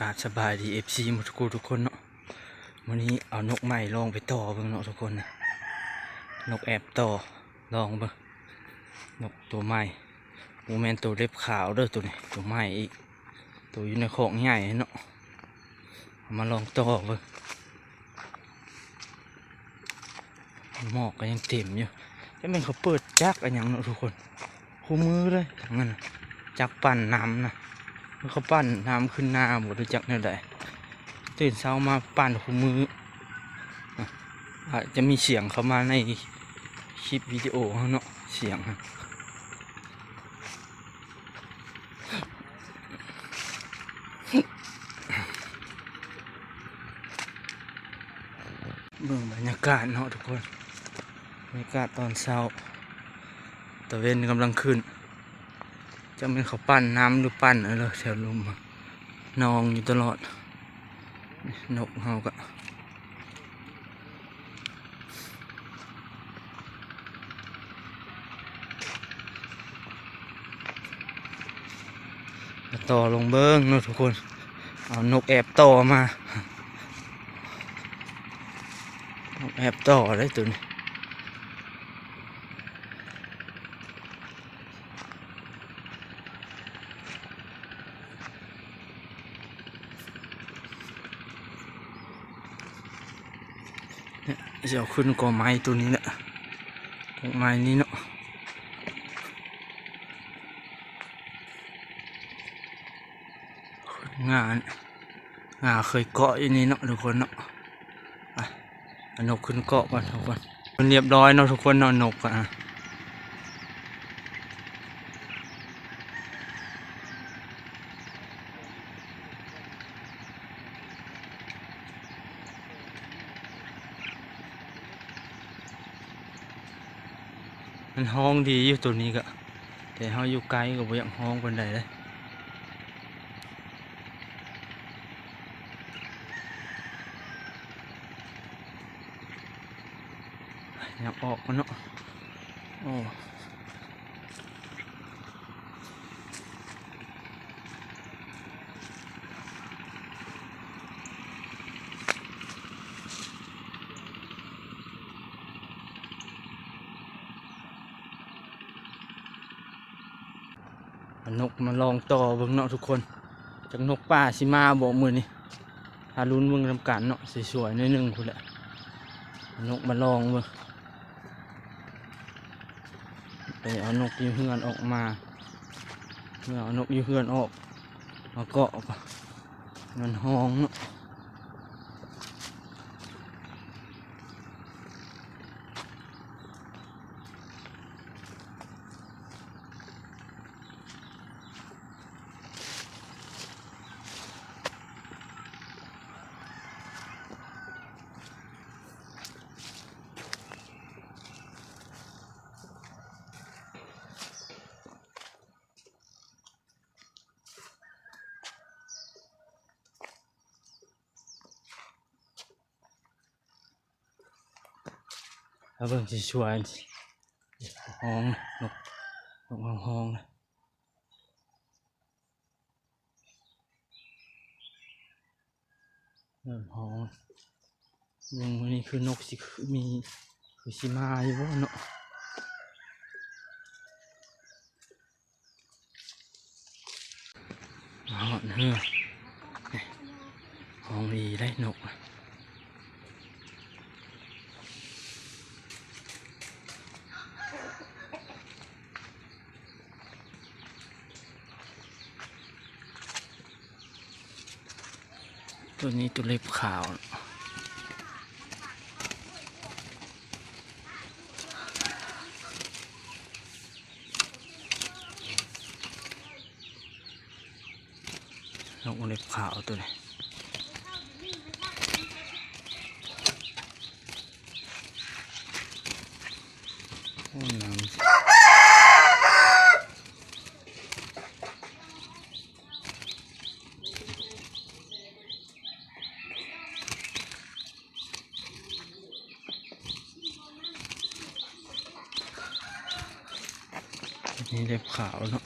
ກາບສະບາຍດີ ເອັຟຊີ ໝົດທຸກຜູ້ທຸກຄົນເນາະ. ມື້ນີ້ເອົານົກໃໝ່ລອງໄປຕໍ່ເບິ່ງເນາະທຸກຄົນນະ. ນົກແອບຕໍ່ ລອງເບິ່ງ ນົກຕົວໃໝ່. ບໍ່ແມ່ນຕົວເລັບຂາວເດີ ຕົວນີ້ຕົວໃໝ່ອີກ ຕົວຢູ່ໃນຄອກໃຫຍ່ເນາະ. ເອົາມາລອງຕໍ່ເບິ່ງ. ໝອກກໍຍັງເຕັມຢູ່. ຈັກແມ່ນເຂົາເປີດຈັກອີ່ຫຍັງເນາະທຸກຄົນ. ຄູ່ມື້ເລີຍທາງນັ້ນນະ ຈັກປັ່ນນ້ຳນະ. ເຂົາປັ່ນນ້ຳຂຶ້ນນາບໍ່ ຫຼືຈັກແນວໃດ. ຕື່ນເຊົ້າມາປັ່ນຄູ່ມື້. ອາດຈະມີສຽງເຂົ້າມາໃນຄລິບວິດີໂອເຮົາເນາະ ສຽງ. ເບິ່ງບັນຍາກາດເນາະທຸກຄົນ, ບັນຍາກາດຕອນເຊົ້າ ຕາເວັນກຳລັງຂຶ້ນ. ຈັກແມ່ນເຂົາປັ່ນນ້ຳ ຫຼືປັ່ນເອົາເລີຍ ແຖວລຸ່ມນອງຢູ່ຕະຫຼອດ. ນົກເຮົາກະ ມາຕໍ່ລອງເບິ່ງເນາະທຸກຄົນ. ເອົານົກແອບຕໍ່ມາ ນົກແອບຕໍ່ເດ້ໂຕນີ້. ຊິເອົາຂຶ້ນກໍໄມ້ໂຕນີ້ແຫຼະ ກໍໄມ້ນີ້ເນາະ. ງາ ງາເຄີຍເກາະຢູ່ນີ້ເນາະທຸກຄົນເນາະ. ເອົານົກຂຶ້ນເກາະກ່ອນທຸກຄົນ. ມັນຮຽບຮ້ອຍເນາະທຸກຄົນເນາະ ນົກກະ ມັນຮ້ອງດີຢູ່ໂຕນີ້ກະ ແຕ່ເຮົາຢູ່ໄກກະບໍ່ຢາກຮ້ອງປານໃດເດ້. ຢາກອອກກ່ອນເນາະ. ໂອ້ ເອົານົກມາລອງຕໍ່ເບິ່ງເນາະທຸກຄົນ. ຈັກນົກປ່າຊິມາບໍ່ມື້ນີ້ ຖ້າລຸ້ນເບິ່ງນຳກັນເນາະ. ສວຍໆໜ້ອຍໜຶ່ງພຸ້ນແຫຼະ. ເອົານົກມາລອງເບິ່ງ ໄປເອົານົກຢູ່ເຮືອນອອກມາ ເມື່ອເອົານົກຢູ່ເຮືອນອອກມາເກາະ ມັນຮ້ອງເນາະ. ເອົາເບິ່ງຊິຊວຍ ຮ້ອງ ນົກ ນົກຮ້ອງ ຮ້ອງ. ເອີ ຮ້ອງ ເບິ່ງມື້ນີ້ຄືນົກຊິມີ ຄືຊິມາຢູ່ບໍ່ເນາະ. ມາຮອດເຮືອ ຮ້ອງດີໄດ໋ນົກ. ໂຕນີ້ໂຕເລັບຂາວ ນົກເລັບຂາວໂຕນີ້. ໂອ້ ນ້ຳ ນີ້ເລັບຂາວເນາະ.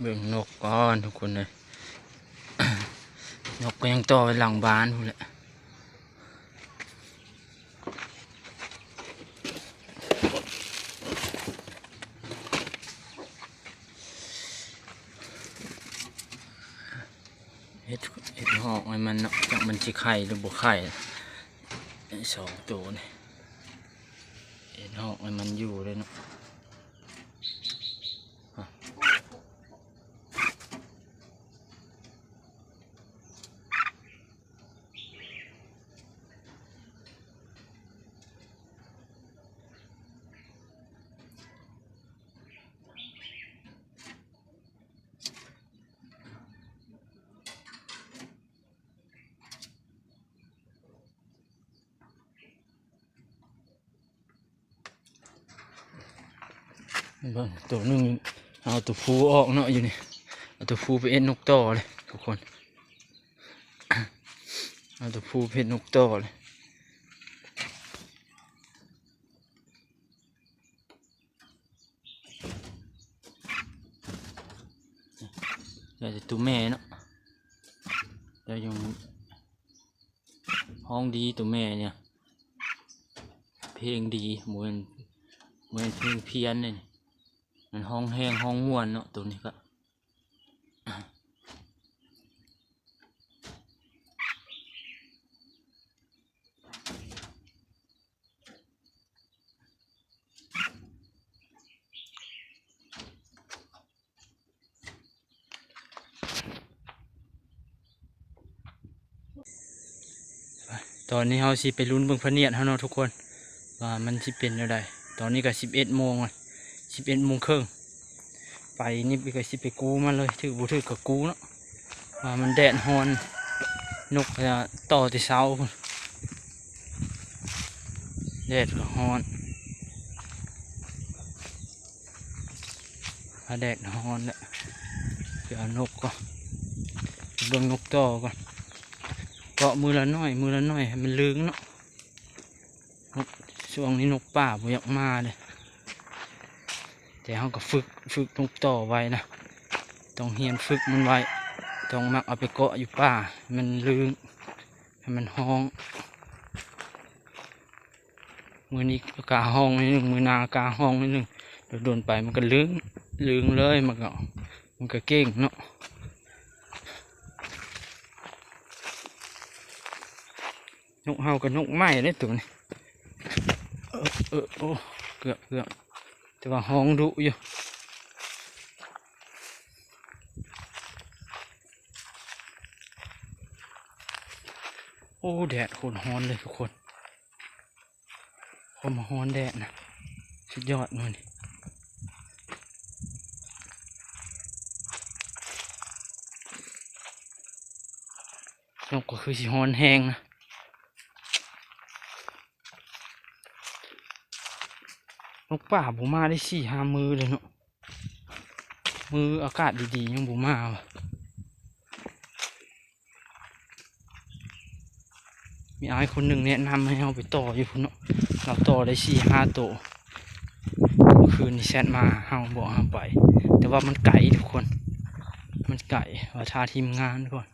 ເບິ່ງນົກກ່ອນທຸກຄົນເອີຍ ນົກກໍຍັງຕໍ່ໄປຫຼັງບ້ານພຸ້ນແຫຼະ. ເຮັດ ເຮັດຮອກໃຫ້ມັນເນາະ ຈັກມັນຊິໄຂ່ຫຼືບໍ່ໄຂ່ ສອງໂຕນີ້ ເຮັດຮອກໃຫ້ມັນຢູ່ເລີຍເນາະ. ເບິ່ງໂຕໜຶ່ງ ເອົາໂຕຜູ້ອອກເນາະ ຢູ່ນີ້ ເອົາໂຕຜູ້ໄປເຮັດນົກຕໍ່ເລີຍທຸກຄົນ ເອົາໂຕຜູ້ໄປເຮັດນົກຕໍ່ເລີຍ. ໄດ້ແຕ່ໂຕແມ່ເນາະ ໄດ້ຢູ່ ຮ້ອງດີໂຕແມ່ນີ້ ເພງດີ ບໍ່ແມ່ນ ບໍ່ແມ່ນເພງພຽນເດ້ນີ້ ມັນຮ້ອງແຮງ ຮ້ອງມ່ວນເນາະ ໂຕນີ້ກະ. ຕອນນີ້ເຮົາຊິໄປລຸ້ນເບິ່ງພະນຽດເຮົາເນາະທຸກຄົນ ວ່າມັນຊິເປັນແນວໃດ. ຕອນນີ້ກະສິບເອັດໂມງລະ ສິບເອັດໂມງເຄິ່ງ ໄປນີ້ກະຊິໄປກູ້ມາເລີຍ ຖືກບໍ່ຖືກກະກູ້ເນາະ ວ່າມັນແດດຮ້ອນ ນົກກະຕໍ່ແຕ່ເຊົ້າພຸ້ນ ແດດກະຮ້ອນ ພາແດດຮ້ອນແຫຼະ ໄປເອົານົກກ່ອນ ເບິ່ງນົກຕໍ່ກ່ອນ ເກາະມື້ລະໜ້ອຍ ມື້ລະໜ້ອຍໃຫ້ມັນລຶງເນາະ. ຊ່ວງນີ້ນົກປ່າບໍ່ຢາກມາເດ້ ແຕ່ເຮົາກໍຝຶກ ຝຶກນົກຕໍ່ໄວ້ນະ ຕ້ອງຮຽນຝຶກມັນໄວ້ ຕ້ອງມັກເອົາໄປເກາະຢູ່ປ່າ ໃຫ້ມັນລຶງ ໃຫ້ມັນຮ້ອງ. ມື້ນີ້ກໍກາຮ້ອງໜ້ອຍໜຶ່ງ ມື້ໜ້າກາຮ້ອງໜ້ອຍໜຶ່ງ ດົນໆໄປມັນກໍລຶງ ລຶງເລີຍ ມັນກໍ ມັນກໍເກັ່ງເນາະ. ນົກເຫົ່າກັບນົກໄມ້ເດ້ໂຕນີ້ ເອີ ເອີ ໂອ້ ເກືອບ ເກືອບ ແຕ່ວ່າຮ້ອງດຸຢູ່. ໂອ້ ແດດໂຄດຮ້ອນເລີຍທຸກຄົນ ຄວາມຮ້ອນແດດນະ ສຸດຍອດມື້ນີ້. ນົກກໍຄືຊິຮ້ອນແຮງນະ ນົກປ່າບໍ່ມາໄດ້ສີ່ຫ້າມື້ເລີຍເນາະ ມື້ອາກາດດີໆຍັງບໍ່ມາວ່າ. ມີອ້າຍຄົນໜຶ່ງແນະນຳໃຫ້ເຮົາໄປຕໍ່ຢູ່ພຸ້ນເນາະ ລາວຕໍ່ໄດ້ສີ່ຫ້າໂຕ ຄືນນີ້ແຊັດມາຫາເຮົາ ບອກເຮົາໄປ ແຕ່ວ່າມັນໄກທຸກຄົນ ມັນໄກ ວ່າຖ້າທີມງານກ່ອນ.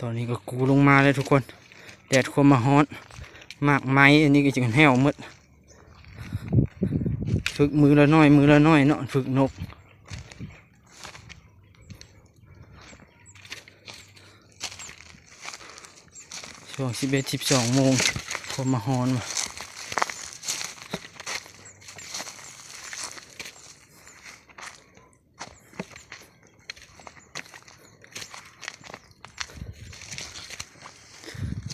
ຕອນນີ້ກໍກູລົງມາແລ້ວທຸກຄົນ ແດດຄວາມມາຮ້ອນ ໝາກໄມ້ອັນນີ້ກໍຈະແຫ້ວໝົດ. ຝຶກມື້ລະໜ້ອຍ ມື້ລະໜ້ອຍເນາະ ຝຶກນົກ ຊ່ວງສິບເອັດ ສິບສອງໂມງ ຄວາມມາຮ້ອນວ່າ.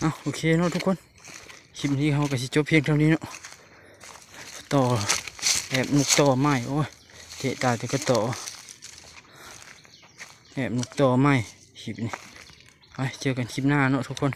ເອົາ ໂອເຄເນາະທຸກຄົນ ຄລິບນີ້ເຮົາກໍຊິຈົບພຽງເທົ່ານີ້ເນາະ ຕໍ່ ແອບນົກຕໍ່ໄມ້ ໂອ້ຍ ເຕະຕາຍແຕ່ກະຕໍ ແອບນົກຕໍ່ໄມ້ ຄລິບນີ້ ໄປ ເຈີກັນຄລິບໜ້າເນາະທຸກຄົນ